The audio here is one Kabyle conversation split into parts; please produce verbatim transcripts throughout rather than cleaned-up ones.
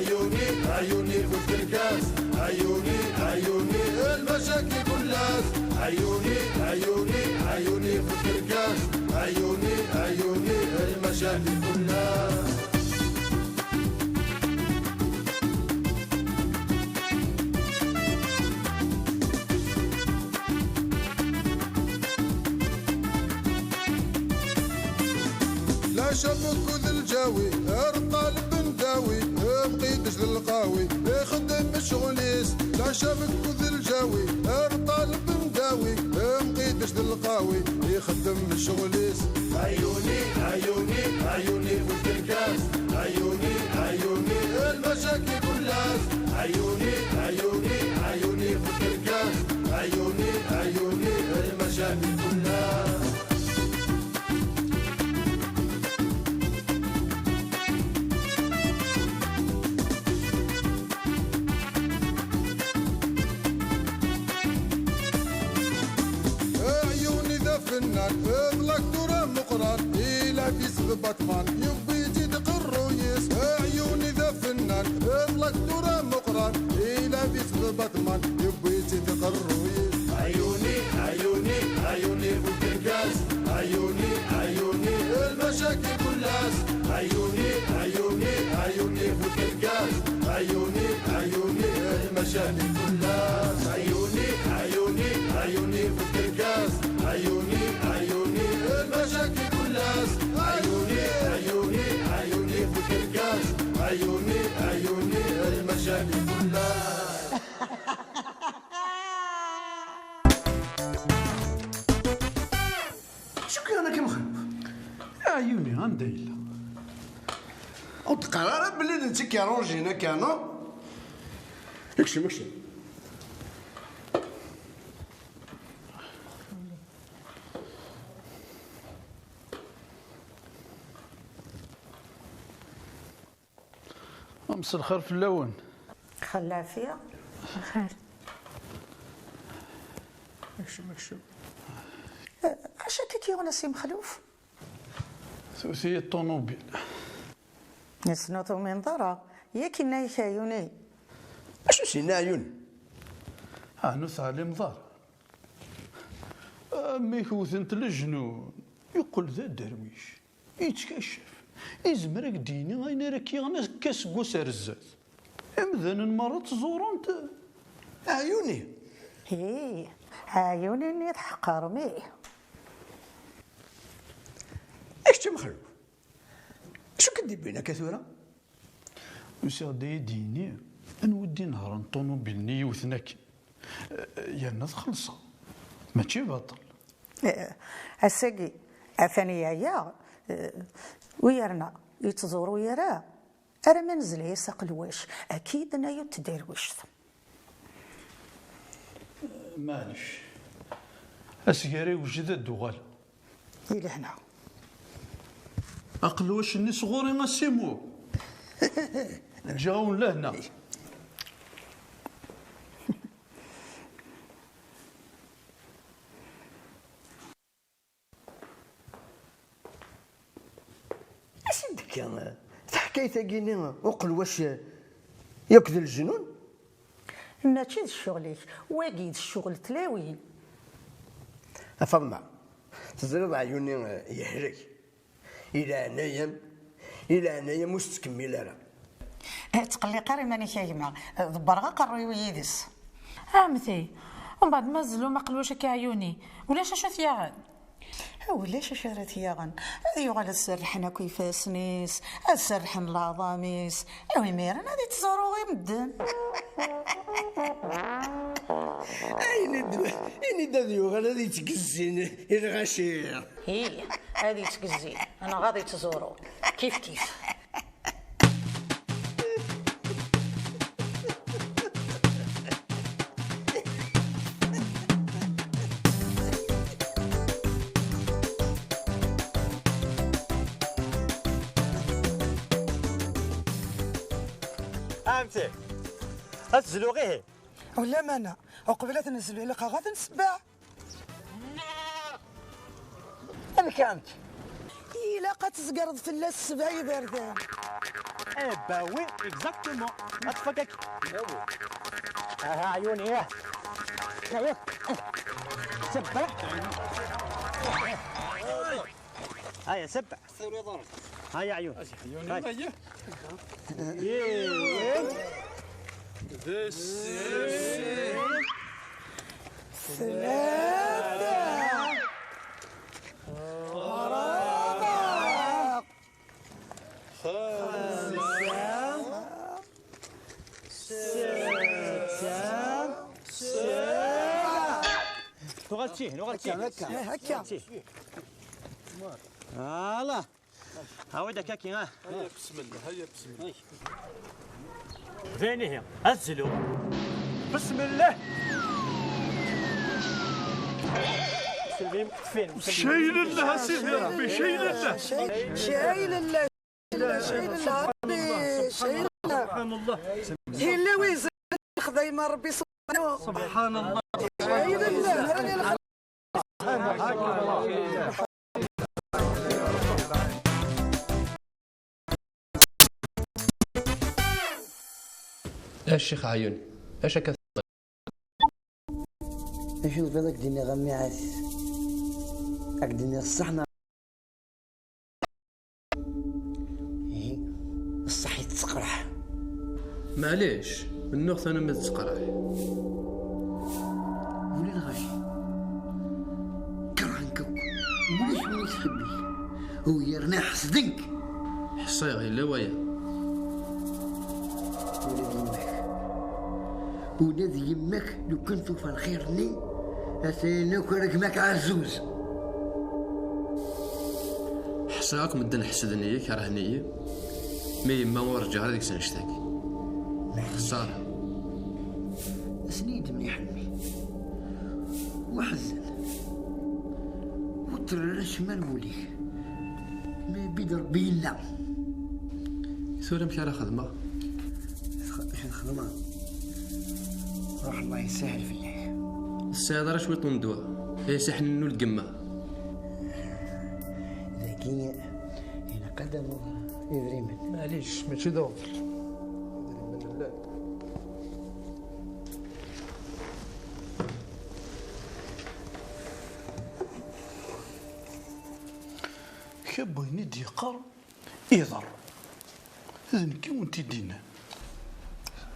عيوني، عيوني في الكركاس، عيوني، عيوني المشاكل كلها. عيوني، عيوني، عيوني في الكركاس، عيوني، عيوني المشاكل كلها. لا شبك ذا الجاوي، ارطال بن داوي، مقيدش للقاوي، يخدم الشغليس. لا شبك ذا الجاوي، ارطال بن داوي، مقيدش للقاوي، يخدم الشغليس. عيوني، عيوني، عيوني في الكركاس، عيوني، عيوني المشاكل كلها. عيوني، عيوني، عيوني في الكركاس، عيوني، عيوني المشاكل كلها. عيوني ذا فنان، اغلق دور مقران، إلى في سبع ثمان، يبي تدق الرويس. عيوني ذا فنان، اغلق دور مقران، إلى في سبع ثمان، يبي تدق الرويس. عيوني، عيوني، عيوني في الكركاس، عيوني، عيوني المشاكل كلها. عيوني، عيوني، عيوني في الكركاس، عيوني، عيوني المشاكل كلها. عيوني، عيوني، عيوني في الكركاس، عيوني، عيوني المشاكل كلها. عيوني، عيوني، عيوني في الكركاس، عيوني، عيوني المشاكل كلها. شكرا لك يا مخلوف. عيوني، anda yella؟ Ur d-qqar ara belli d netta i k-iṛunjin akka, non? Kcem, kcem. Mselxir fell-awen. Xel lɛafya. Xir. Kcem, kcem. Acu akka k-yuɣen a Si Mexluf? Tewwet-iyi ṭṭunubil. Yes, ur tumineḍ ara. Yak yenna-yak Ɛyuni. Acu s-yenna Ɛyuni? Ɛni ur teɛlimeḍ ara? Mmi-k wten-t leǧnun, yeqqel d aderwic, yettkacaf, yezmer ad k-d-yini ayen ara k-yaɣen akka seg wass ar zdat. Imdanen merra ttẓurun-t. Ɛyuni! Hi, Ɛyuni-nni tḥeqqrem-it. Kečč a Mexluf, acu k-id-iwwin akka tura? Usiɣ-d ad yi-d-yini anwa i d-inehṛen ṭunubil-nni yewten akken. Eh, yerna ad xellṣeɣ. Mačči baṭel. Eh, ass-agi, atan yeɛya, eh, u yerna yettẓuru ara, ara ma nezla-yas aqelwac, akid n ayut tderwict. Maɛlic. Asgar iwjed ad d-uɣaleɣ. Di lehna. Aqelwac-nni sɣur-i a Simu. Ǧǧiɣ-awen lehna. Acu d-tekka teḥkayt-agi-nni uqelwac yakk d leǧnun? Mačči d ccɣel-ik, wagi d ccɣel n tlawin. A Faḍma, teẓriḍ Ɛyuni yehlek. I leɛnaya-m, i leɛnaya-m ur s-ttkemmil ara. Eh, ttqelliq ara iman-ik a gma, eh, ḍebbreɣ aqerruy-iw yid-s. A ɛemti, umbeɛd ma zlum aqelwac akka Ɛyuni, ulac acu t-yaɣen? Ulac acu ara t-yaɣen, ad yuɣal ad serrḥen akk ifassen-is, ad serrḥen leɛḍam-is, aw imiren ad ittẓuru i medden. Ini-d, ini-d ad yuɣal ad ittgezzi i lɣaci. Hi, ad ittgezzi, neɣ ad ittẓuru. Kif kif. Ɛemti, ad tezluɣ ihi? Ulamana, uqbel ad t-nezlu ilaq-aɣ ad t-nsebbeɛ. Amek amek? Ilaq ad tezgareḍ fell-as sebɛa iberdan. Eh ben oui, exactement. Ad tfak akka. Aha, ɛyuni, eh. Ɛyuni. Sebbeḥ. Haya, sebbeḥ. Haya, ɛyuni. Haya. Yiwen. Tlata. Ṛebɛa. Xemsa. Ssetta. Sebɛa. Nuɣal ttih, nuɣal ttih. Akka, akka. Ttih. Voilà. Awi-d akka, ah. Haya, bismillah, haya, bismillah. D ayen ihi, ad zluɣ. Bismillah. Selbi mketfin. Cay lillah, a Sidi Ṛebbi, cay lillah. Cay lillah. Cay lillah, Ṛebbi, cay lillah. Subḥan Allah. Yella wizan xdayma Ṛebbi subḥanahu. Subḥan Allah. Cay lillah. A ccix ɛyun, acu akka? Acu tebɣiḍ ad k-d-iniɣ a mmi Ɛatis? Ad k-d-iniɣ ṣṣeḥ neɣ? Ihi, ṣṣeḥ i tettqerḥ. Maɛlic, nnuɣ tanumi tettqerḥ. Ula d ɣaci. Kerhen-k akk. Ulac win yettḥibbi-k. U yerna ḥesden-k. Ḥṣiɣ yella waya. Ula d yemma-k. Ula d yemma-k, lukan tufa lxir-nni, atan akk ara gma-k ɛezzuz. Ḥṣiɣ akk medden ḥesden-iyi, kerhen-iyi. Mi yemma ur ǧǧiɣ ara deg-s annect-agi. Xṣara. Asen-iyi-d mliḥ a mmi. Weḥzen. Ur ṭṭerr ara acemma ar wul-ik. Ma yebbi-d Rebbi yella. Tura amek ara xedmeɣ? Tx-, acu txedmeḍ? Ruḥ, Allah yessahel fell-ak. Ur tesɛiḍ ara cwiṭ n ddwa? Ay asiḥen n ul gemma. Dagi ilaq ad d-tawiḍ idrimen. Maɛlic, mačči d awḍer. Idrimen llan. Kra n wayen i d-yeqqar iḍerru. D nekk i wen-t-id-yennan.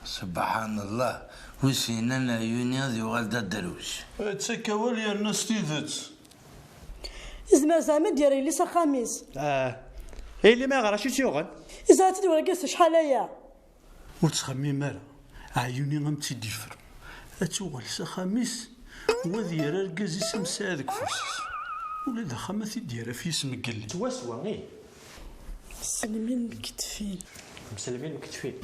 Subḥan Allah, wi s-yennan ɛyuni ad yuɣal d aderwic. Yettak awal yerna s tidet. Yezmer zeɛma ad d-yerr yelli s axxam-is? Ah, yelli-m ayɣer acu i tt-yuɣen? Yezɛa-tt-id wergaz acḥal aya. Ur ttxemmim ara, ɛyuni am tt-id-yeffer. Ad tuɣal s axxam-is, u ad yerr argaz-is am ssaɛa deg ufus-is. Ula d axxam ad t-id-yerr ɣef yisem n yelli. Swaswa, ih. Mselmin mkettfin. Mselmin mkettfin.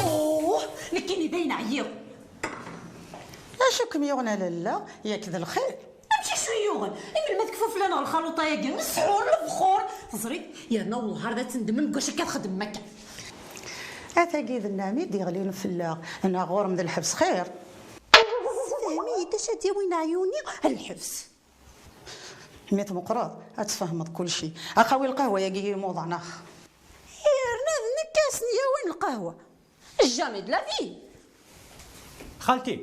Oh, nekkini dayen ɛyiɣ. Acu kem-yuɣen a lalla, yak d lxir? Amek i s-yuɣen? Imi ma tekfa fell-aneɣ lxaluṭa-agi, ssḥur, lebxur. Teẓriḍ, yerna wellah ar d ad tendemem deg wacu akka txeddmem akka. A tagi d nneɛma i d-yeɣlin fell-aɣ, neɣ ɣur-m d lḥebs xir? Fhem-iyi-d acu ad d-yawin ɛyuni ar lḥebs. Mi tmeqqreḍ, ad tfehmeḍ kulci. Axawi lqahwa-yagi i imuḍan, ax. Yerna d nekk ad asen-yawin lqahwa. Jamais de la vie. Xalti,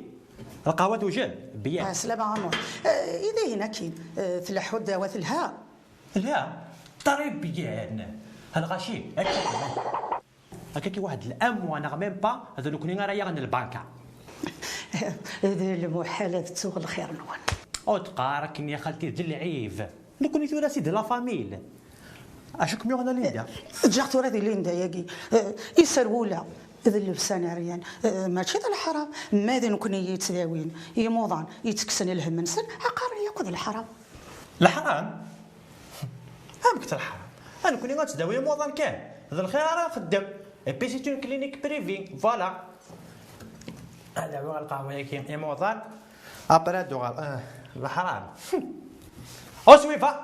lqahwa tewjed, biyya. Ah, slama a Muḥ. Eh, i dihin akin, eh, tleḥḥu ddawa telha? Telha? Ṭrib biyyan. Lɣaci, akka. Akka ki waḥed l'amwa neɣ même pas, d nekni ara yaɣen lbanka. D lmuḥal ad ttuɣ lxir-nwen. Ur d-qqar akken ya xalti, d lɛib. Nekni tura c'est de la famille. Acu kem-yuɣen a Linda? Ǧǧiɣ tura di Linda-yagi. Eh, iserwula d llebsa n ɛeryan, eh, mačči d leḥram. Ma d nekni yettdawin imuḍan, yettekksen lhemm-nsen, aqaren yakk d leḥram. Leḥram? Amek d leḥram? A nekni ad tdawi imuḍan kan. D lxir ara nxeddem. Et puis c'est une clinique privée. Voilà. Ad awiɣ lqahwa-yagi imuḍan. Après ad uɣal, eh, leḥram. Au suivant.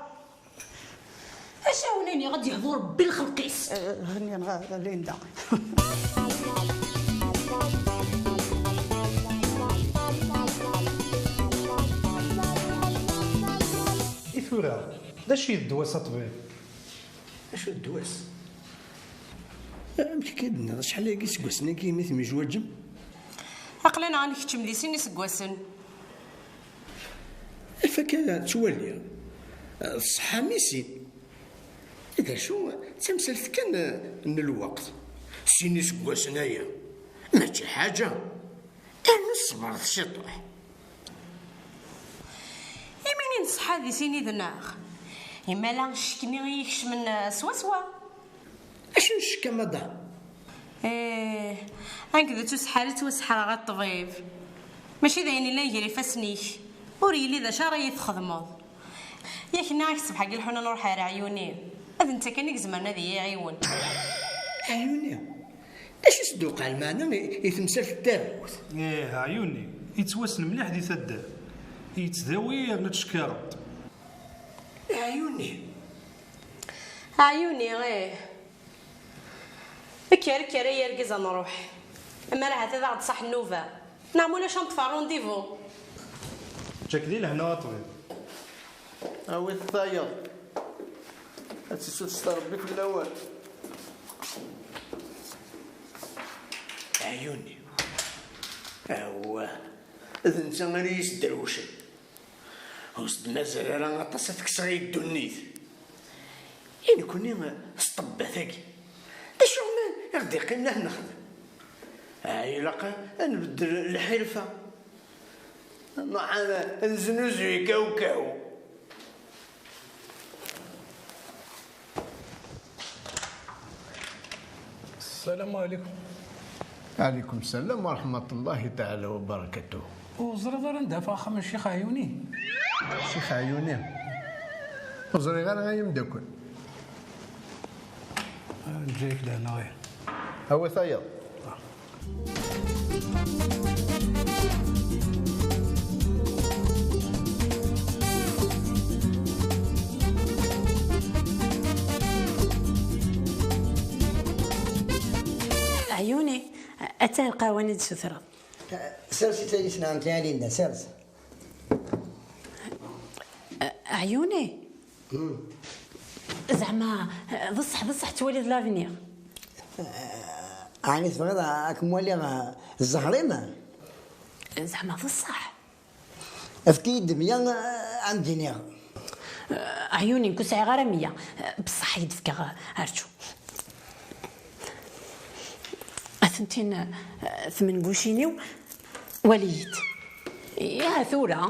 Acu awen-iniɣ ad yehdu Rebbi lxelq-is? Eh, henni neɣ Linda. I Tura, d acu i d ddwa-s a ṭṭbib? Acu d ddwa-s? Amek akka i d-tenniḍ? Acḥal ayagi iseggasen-agi imi temyejwaǧem? Aql-aneɣ nekcem di sin iseggasen. Af akka ttwaliɣ, tṣeḥḥam i sin. D acu, d tamsalt kan n lweqt. Sin iseggasen aya, mačči ḥaǧa. Rnu ṣebret ciṭuḥ. Imi i nṣeḥḥa di sin yid-neɣ, imala ccek-nni i ikecmen, eh, swaswa. Acu n ccek a madam? Eh, anke d tusḥaret ur seḥḥreɣ a ṭṭbib. Mačči d ayen yellan gar ifassen-ik. Ur yelli d acu ara yi-txedmeḍ. Yak nniɣ-ak ṣṣbeḥ-agi lḥuna n ruḥ ar Ɛyuni. D netta kan i izemren ad iyi-iɛiwen. Ɛyuni? D acu i s-d-uqeɛ lmeɛna i, i temsalt n tagut? Ih, Ɛyuni, yettwassen mliḥ di taddart. Yettdawi yerna ttcekkireḍ-d. Ɛyuni? Ɛyuni, ih. Kker, kker ay argaz ad nruḥ. Amar ahat ad aɣ-d-ṣaḥ nnuba. Neɣ ma ulac ad neṭṭef ṛṛundivu. Ǧǧak di lehna a ṭṭbib. Awit tayeḍ. Ad tissufes Rebbi fell-awen. Ɛyuni. Awah. D netta ara yi-sderwcen. Ur s-d-mazal ara aṭas ad t-kkseɣ i ddunit. I nekni s ṭṭebbat-agi, d acu i ɣ-d-iqqimen ad t-nexdem? Ah, ilaq ad nbeddel lḥirfa. Nruḥ ad, ad neznuzuy kawkaw. السلام عليكم. عليكم السلام ورحمة الله تعالى وبركاته. Ur teẓriḍ ara anda afeɣ axxam n Ccix Ɛyuni? Ccix Ɛyuni? Ur ẓriɣ ara ay ameddakel. Ah, ǧǧa-yak lehna, ih. Awi tayeḍ. Ɛyuni, ata lqahwa-nni d-tessutreḍ. Sers-itt ay-s n ɛemti Ɛli Linda, sers. Ɛyuni? Zeɛma, d ṣṣeḥ, d ṣṣeḥ twaliḍ l'avenir? Ɛni tebɣiḍ ad kem-waliɣ zzher-im? Zeɛma d ṣṣeḥ? Efk-iyi-d meyya, ad m-d-iniɣ. Ɛyuni, nekk ur sɛiɣ ara meyya, bṣaḥ ad k-d-fkeɣ, rǧu. Atenti tmengucin-iw, wali-yi-d. Iha tura.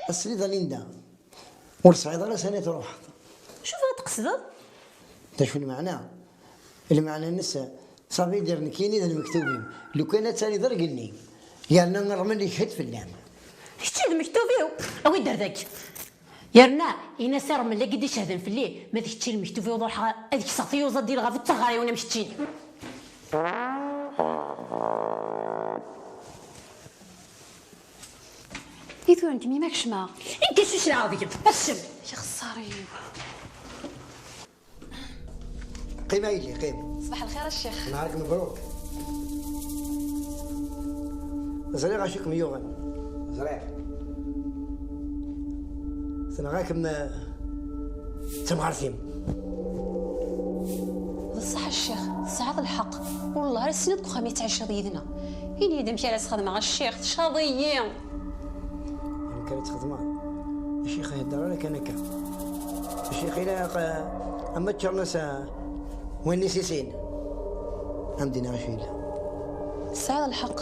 Asliḍ a Linda, ur tesɛiḍ ara sani truḥeḍ. Acu tebɣiḍ tqesdeḍ? D acu lmeɛna? Lmeɛna-nnes, sabidir nekkini d lmektub-im. Lukan ad taliḍ rrgel-nni, yerna ṛṛmel ichedd fell-am. Kečč i d lmektub-iw? Awi-d ar dagi. Yerna, in-as i ṛṛmel-agi d-icehden fell-i, ma d kečč i lmektub-iw ad ruḥeɣ ad kseɣ tiyuẓaḍ di lɣabu d teɣriwin am keččini. I tura nekk mi ma kecmeɣ? Nekk acu cleɣ deg-m? Kcem! Ixeṣṣar-iw. Qim a yelli, qim. Ṣbaḥ lxir a ccix. Nahar-ik mebruk. Ẓriɣ acu kem-yuɣen. Ẓriɣ. Tenɣa-kem, eh, d temɣart-im. D ṣṣeḥ a ccix, tesɛiḍ lḥeqq. Wellah ara ssneɣ deg uxxam i tettɛiceḍ yid-neɣ. Ini-yi-d amek ara s-xedmeɣ a ccix, tcaḍ-iyi. Amek ara txedmeḍ? Ccix ihedder ara kan akka. Ccix ilaq, eh, ama ččaren-as, eh, win i s-isin. Am d-iniɣ acu yella. Tesɛiḍ lḥeqq.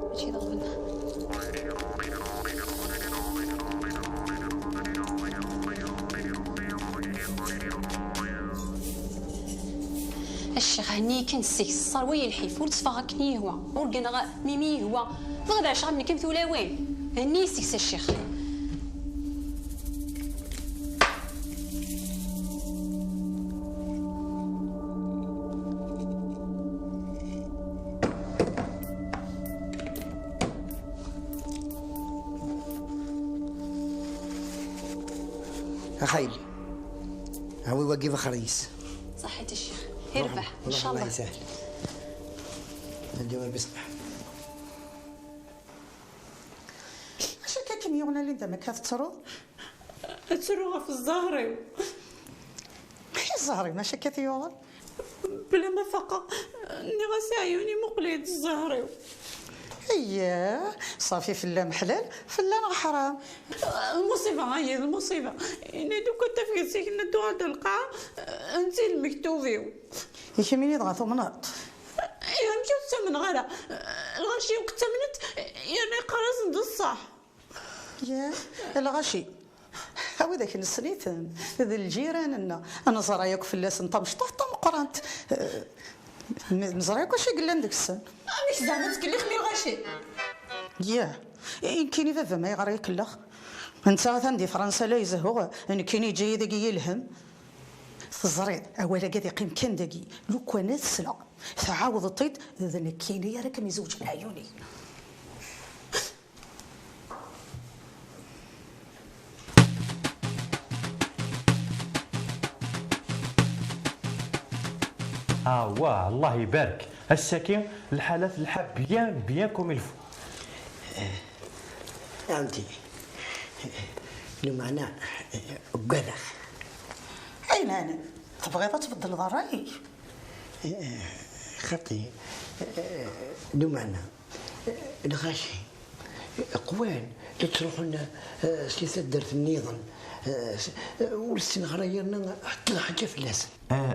Mačči d aɣbel. A ccix, henni-yi kan seg-s, ṣṣerwi lḥif, ur tteffɣeɣ akken i yi-yehwa, ur gneɣ mi mi yi-yehwa, bɣiɣ ad ɛiceɣ am nekk am tulawin. Henni-yi seg-s a ccix. Axayli. Awi wagi bexr-is. Ṣaḥit a ccix. Irbeḥ, ncallah. Allah yesahel. Ad d-yawi Rebbi ṣṣeḥ. Acu akka kem-yuɣen Linda, ma akka tettruḍ? Ttruɣ ɣef zzher-iw. Zzher-im, acu akka t-yuɣen? Bla ma faqeɣ, nniɣ-as i Ɛyuni, muqel-iyi-d zzher-iw. Eyyah, ṣafi, fell-am ḥlal, fell-aneɣ ḥram. Lmuṣiba, ayi, lmuṣiba. Ini-d ukan tafgest-ik n dduɣ ar d lqaɛa, netta i lmektub-iw. I kemmini dɣa tumneḍ? Amek ur ttamneɣ ara? Lɣaci akk ttamnen-t, yerna yeqqar-asen d ṣṣeḥ. Ya, lɣaci. A widak nessen-iten, d lǧiran-nneɣ. Neẓra yakk fell-asen tamecṭuḥt tameqqrant. Eh, neẓra yakk acu i yellan deg-sen. Amek zeɛma tettkellixem i lɣaci? Ya, nekkini baba-m ayɣer i kellex? Netta atan di Fransa la izehhu, nekkini yeǧǧa-yi dagi yelhem. Teẓriḍ, awal-agi ad iqqim kan dagi. Lukan ad t-sleɣ, tɛawdeḍ-t-id, d nekkini ara kem-izewǧen Ɛyuni. Ah, wah, Allah ibarek. Ass-agi, lḥala telḥa bien, bien comme il faut. Ɛemti, lmeɛna, ugadeɣ. Aynan, tebɣiḍ ad tbeddleḍ ṛṛay-ik? Xaṭi, lmeɛna, lɣaci, qwan la ttruḥun, eh, si taddart nniḍen, eh, s-, eh, ur ssineɣ ara yerna ḥedd lḥaǧa fell-asen. Eh,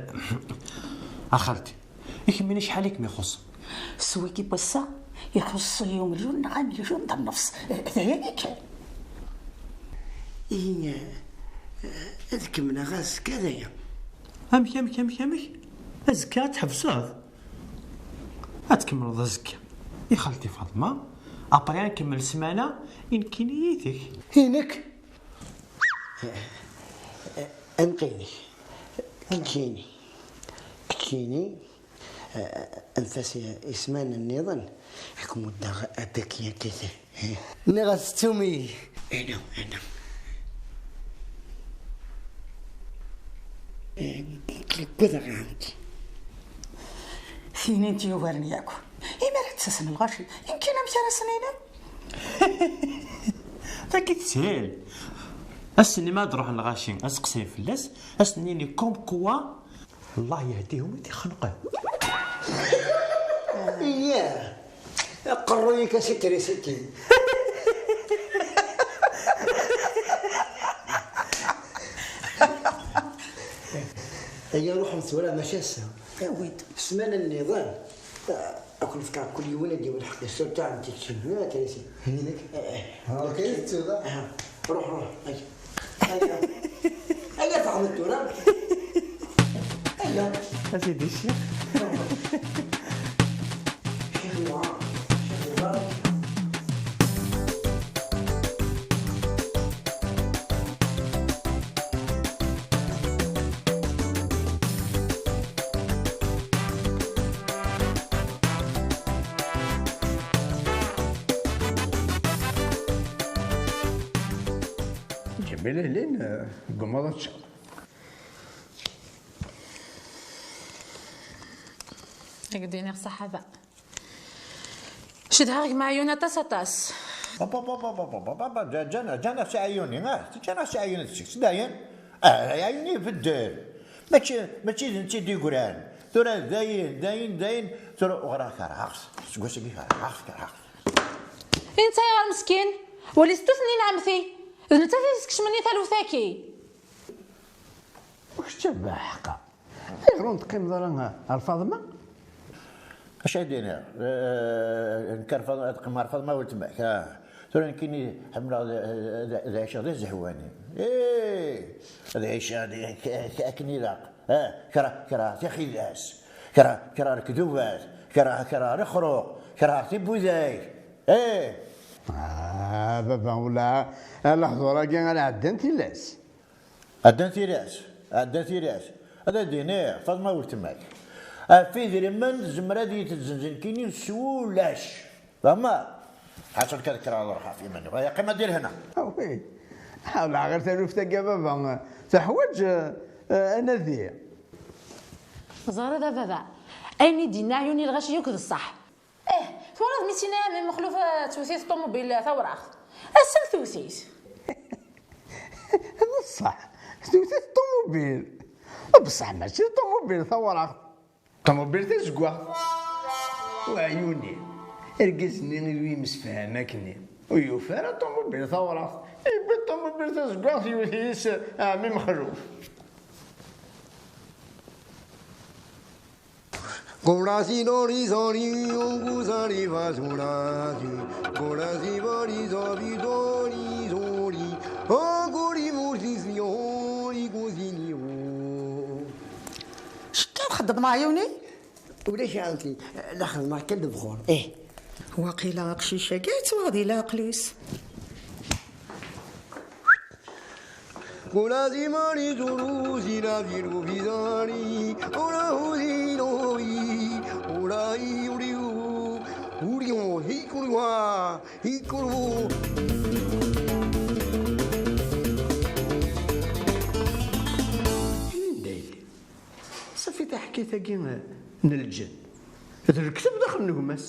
a xalti, i kemmini acḥal i kem-ixuṣṣen? S wigi n wass-a, ixuṣṣ-iyi umelyun neɣ amelyun d nnefs. Eh, d aya kan. Ihi, eh, ad kemmleɣ azekka d aya. Amek, amek, amek, amek? Azekka ad tḥebseḍ? Ad tkemmleḍ azekka i xalti Faḍma, après ad nkemmel ssmana i nekkini yid-k. I nekk? Anqini. Keččini. Keččini. Anef-as i, i ssmana nniḍen, ad kem-muddeɣ apaki akka. Nniɣ-as tettum-iyi. Ino, ino. Tleggeḍ ɣer-k. Tinin-t yugaren yakk. Imi ara d-tasen lɣaci, imkin amek ara sen-inin? Tagi teshel. Ass-nni ma ad d-ruḥen lɣaci, ad seqsayen fell-as, ad sen-nini comme quoi Allah yehdihum ad ixenqen. Iyyah. Aqerruy-ik a si trisiti. Aya ruḥem tura mačči ass-a. Awi-d. Ssmana nniḍen. Ad ken-fkeɣ kul yiwen ad d-yawi lḥeqq-is, surtout ɛemti keččini. Tura trisiti. Hinek. Eh, eh. Ok, tettuḍ. Aha. Ruḥ, ruḥ. Ay. Ay, ay. Ay, ay, tɛemmeḍ tura. Ay, ay. A sidi ccix. Ccix Muɛar. Ccix Muɛar. Ǧmilat lin, eh, deg umad ad teččeḍ. Ad k-d-iniɣ ṣaḥaba. Cedhaɣ gma Ɛyun aṭas, aṭas. Papa, papa, papa, papa, papa, ǧa-, ǧan-, ǧan-as i Ɛyuni, ah, ǧan-as i Ɛyuni, d seg-s, dayen. Ah, Ɛyuni ibeddel. Mačči, mačči d netta i d-yeggran. Tura dayen, dayen, dayen. Tura uɣraɣ kerheɣ-t. Seg wass-agi kerheɣ-t, kerheɣ-t. I netta ayɣer meskin? Wali s tutni n ɛemti. D nettat i t-iskecmen i taluft-agi. Ur kečč a Bba Ḥeqqa. Ayɣer ur n-teqqimeḍ ara ar Faḍma? Acu ay d-iniɣ? Eh, nekk ar Faḍma, ad qqimeɣ ar Faḍma weltma-k, ah. Tura nekkini ḥemmleɣ ad, ad, ad ɛiceɣ d azehwani. Eh, ad ɛiceɣ d, ak-, ak-, akken ilaq. Ah, kra, kra tixidas, kra, kra lekdubat, kra, kra lexruq, kra tibuday. Eh! Ah, baba, wala, lehdur-agi ara ɛeddan tilas. Ɛeddan tilas, ɛeddan tilas. Ad d-iniɣ, Faḍma weltma-k. Ɣef idrimen, tezmer ad iyi-tezzenz nekkini s wulac. Fehmeḍ? Ḥaca kan ad kkreɣ ad ruḥeɣ ɣef iman-iw. Ay, qqim ad di lehna. Ah, oui. Ḥawleɣ ɣer taluft-agi a baba. Teḥwaǧ, eh, anadi. Ẓriḍ a baba, ayen i d-yenna Ɛyuni lɣaci yakk d ṣṣeḥ. Eh, twalaḍ mi tt-yenna Mexluf, eh, tewwet-it ṭumubil, eh, tawraɣt. Ass-a tewwet-it. D ṣṣeḥ, tewwet-it ṭumubil. Bṣeḥ mačči d ṭumubil tawraɣt. Ṭumubil tazeggaɣt. Uɛyuni. Argaz-nni i yemsefham akkenni. Ur yufi ara ṭumubil tawraɣt. Yewwi ṭumubil tazeggaɣt yewwet-iyi s ɛemmi Mexluf. Gora si do ri so ri, o gu sa ri fa so la si. Gora si fa ri so fi do ri so ri. O gu ri mu si si o, i gu si ni o. Cekka txeddmeḍ a Ɛyuni? Ulac a ɛemti, la xedmeɣ kan lebxur. Eh. Waqila aqcic-agi yettwaɣ di leɛqel-is. Gora si ma ri so ru si la fi ru fi sa ri. Ora hu si no i. Ora i uri u. Uri o hi kuri wa. Hi kuri u. Anda yella? Safi taḥkayt-agi n lǧen. D lekdeb daxel n gma-s.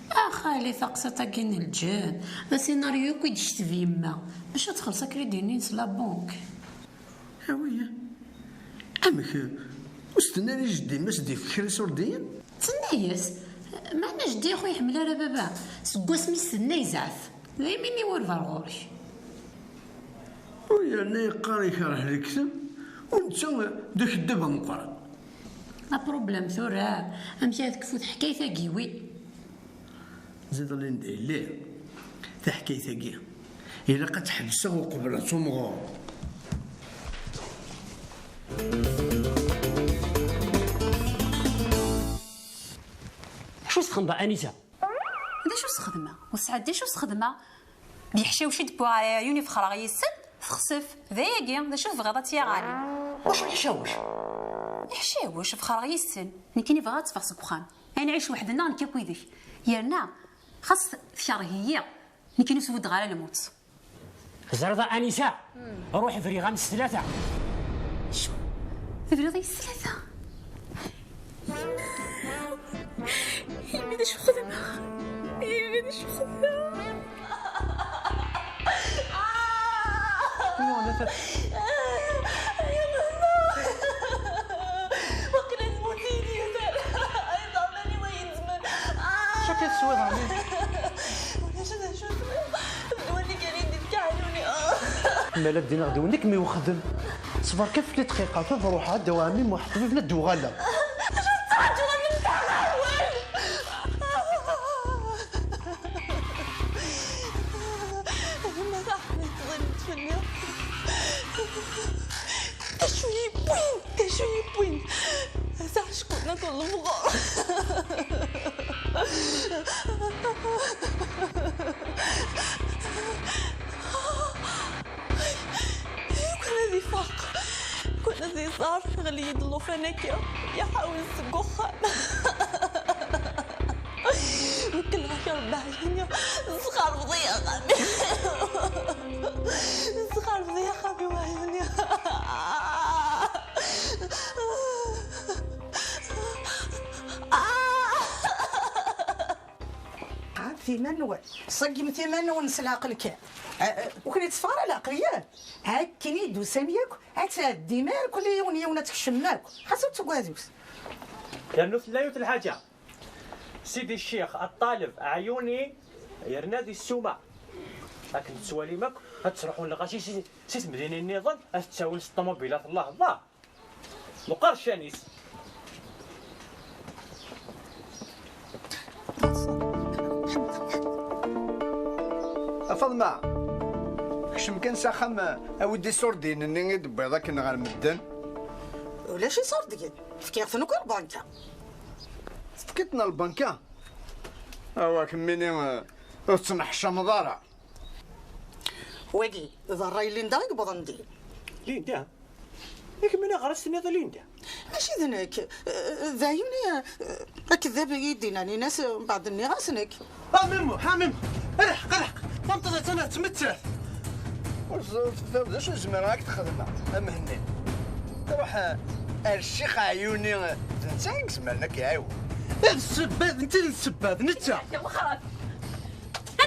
A xali, taqsiṭ-agi n lǧen, d asinaryu akk i d-tekteb yemma, bac ad txelleṣ akridu-nni-ines la banque. Awi, amek, ur s-tenna ara i jeddi-m ad s-d-yefk kra iṣurdiyen? Tenna-yas, meɛna jeddi-k ur iḥemmel ara baba, seg wasmi s-tenna yezɛef, daymi ur bar ɣur-k. U yerna yeqqar ikreh lekdeb, u netta d akeddab ameqqran. Apṛublem tura, amek ara tekfu teḥkayt-agi, wi? Ziḍ Linda yelli, taḥkayt-agi ilaq ad tt-ḥebseɣ uqbel ad tumɣur. Acu tesxedmeḍ a Anisa? D acu sxedmeɣ? Ur sɛiɣ d acu sxedmeɣ. D iḥcawec i d-wwiɣ ɣer Ɛyuni, fexreɣ yis-sen, texsef. D ayagi, d acu tebɣiḍ ad tt-yaɣ ɛli? Wacu iḥcawec? Iḥcawec, fexreɣ yis-sen. Nekkini bɣiɣ ad teffeɣ seg uxxam. Ad nɛic weḥd-nneɣ nekk akked-k. Yerna, xas tkerheḍ-iyi, nekkini ur s-buddeɣ ara lmut. Teẓriḍ a Anisa? Ruḥ briɣ-am s tlata. Acu? Tebriḍ-iyi s tlata? Yemma! Yemma, d acu xedmeɣ? Yemma, d acu xedmeɣ? Waqila temmut-iyi-d. Ay, d aman-iw ay yezmer. Acu akka teswiḍ, ɛni? Ulac d acu teswiḍ. Ddwa-nni kan i d-yefka Ɛyuni. Mala ddin-aɣ d win i kem-iwexden. Ṣber kan fell-i dqiqa, ad ruḥeɣ ad d-awiɣ ɛemmi Muḥ Ṭbib la d-uɣaleɣ. Acu tettṛaǧuḍ ad nefteḥ ɣer wul? Ma d aḥni tḍillet fell-i. D acu yewwin? D acu yewwin? Ata acku nekk lebɣeɣ. Lukan ad ifaq, lukan ad iẓer, teɣli-yi-d llufan akka, iḥawl seg uxxam. Wekkleɣ-ak Rebbi a Ɛyuni, tesxerbeḍ-iyi a xabi. Tesxerbeḍ-iyi a xabi a Ɛyuni. Qɛeddet iman-nwen, ṣeggmet iman-nwen s leɛqel kan. A, a, ur ken-itteffeɣ ara leɛqel, yak? Akken i d-tusam yakk, ad tɛeddim irkelli yiwen yiwen ad tkecmem akk. Xas ur tettagadem. Rnu tella yiwet lḥaǧa. Sidi Ccix, ṭṭaleb, Ɛyuni, yerna di ssuma. Akken tettwalim akk, ad ttruḥun lɣaci si, si temdinin nniḍen, ad t-ttawin s ṭṭumubilat, Allah, Allah. Meqqer ccan-is. A Faḍma, kcem kan s axxam, awi-d iṣurdiyen-nni i d-tewwiḍ akken ɣer medden. Ulac iṣurdiyen, fkiɣ-ten akk i lbanka. Tefkiḍ-ten ɣer lbanka? Awa kemmini, eh, ur tettneḥcameḍ ara. Wagi, d ṛṛay n Linda i yewwḍen din. Linda? I kemmini ɣer as-tenniḍ i Linda? Mačči d nekk, eh, d Ɛyuni, eh, akeddab i d-yennan, ini-as, eh, mbeɛd nniɣ-as nekk. A Mimmu, a Mimmu, alḥeq, alḥeq, tameṭṭut attan tettmettat. Ur teẓriḍ d acu zemreɣ ad k-t-xedmeɣ, a Mhenni. Ruḥ, eh, ar Ccix Ɛyuni, eh, d netta i izemren ad k-iɛiwen. D ssebba, d netta i d ssebba, d netta. Wexxer.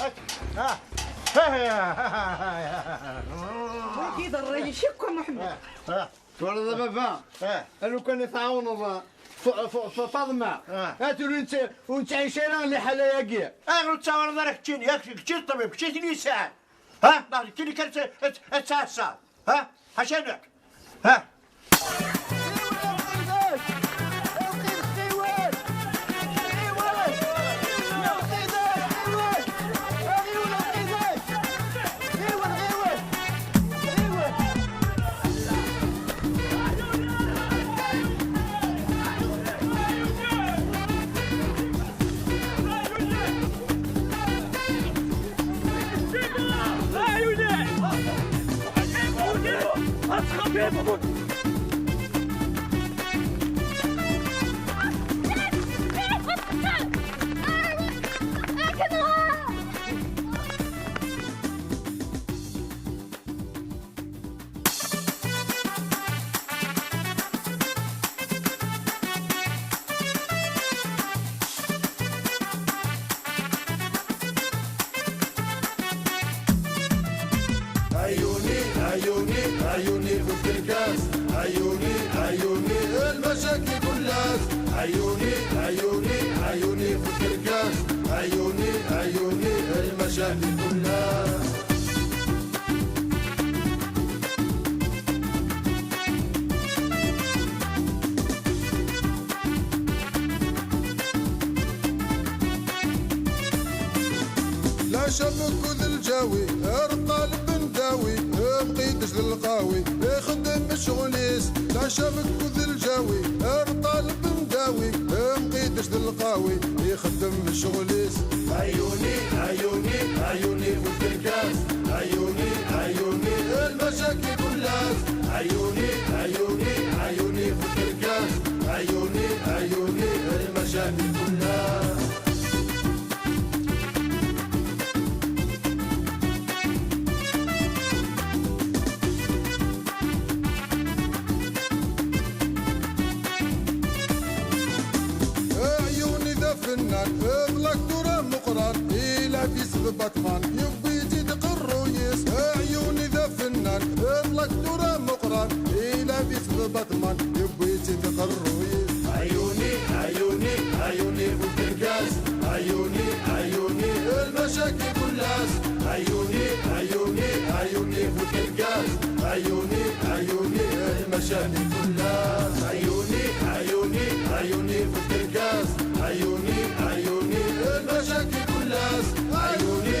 ها. ها. ها. ولكن يضر الشك محمد. ها. ها. Twalaḍ a baba? Ah. A lukan i tɛawneḍ F-, F-, F-, Faḍma. Ah. Ur nettɛic ara liḥala-agi. Ah, ur tettɛawaneḍ ara keččini, yak kečči d ṭṭbib, kečči i ten-yesɛan. Ha? Neɣ d nekkini kan ad, ad, ad ttɛassaɣ. Ha? Ḥaca nekk. Ha? Ɛyuni, ɛyuni, ɛyuni bu tkerkas. Ɛyuni, ɛyuni, lmacakil kulas. Ɛyuni, ɛyuni, ɛyuni bu tkerkas. Ɛyuni, ɛyuni, lmacakil kulas. Leɛca akked lǧawi, ar ṭṭaleb ndawi, mqidec d lqawi, ixeddem ccɣel-is. Leɛca akked lǧawi, ar ṭṭaleb ndawi, mqidec d lqawi, ixeddem ccɣel-is. Ɛyuni, ɛyuni, ɛyuni bu tkerkas. Ɛyuni, ɛyuni, lmacakil kulas. Ɛyuni, ɛyuni, ɛyuni bu tkerkas. Ɛyuni, ɛyuni, lmacakil kulas. Ɛyuni d afennan, d l'acteur ameqqran, ilab-it d Batman, yewwi-tt-id qerruy-is. Ɛyuni d afennan, d l'acteur ameqqran, ilab-it d Batman, yewwi-tt-id qerruy-is. Ɛyuni, ɛyuni, ɛyuni bu tkerkas. Ɛyuni, ɛyuni, lmacakil kulas. Ɛyuni, ɛyuni, ɛyuni bu tkerkas. Ɛyuni, ɛyuni, lmacakil kulas. Ɛyuni, ɛyuni, ɛyuni bu tkerkas. Ɛyuni, ɛyuni, lmacakil kulas. Ɛyuni,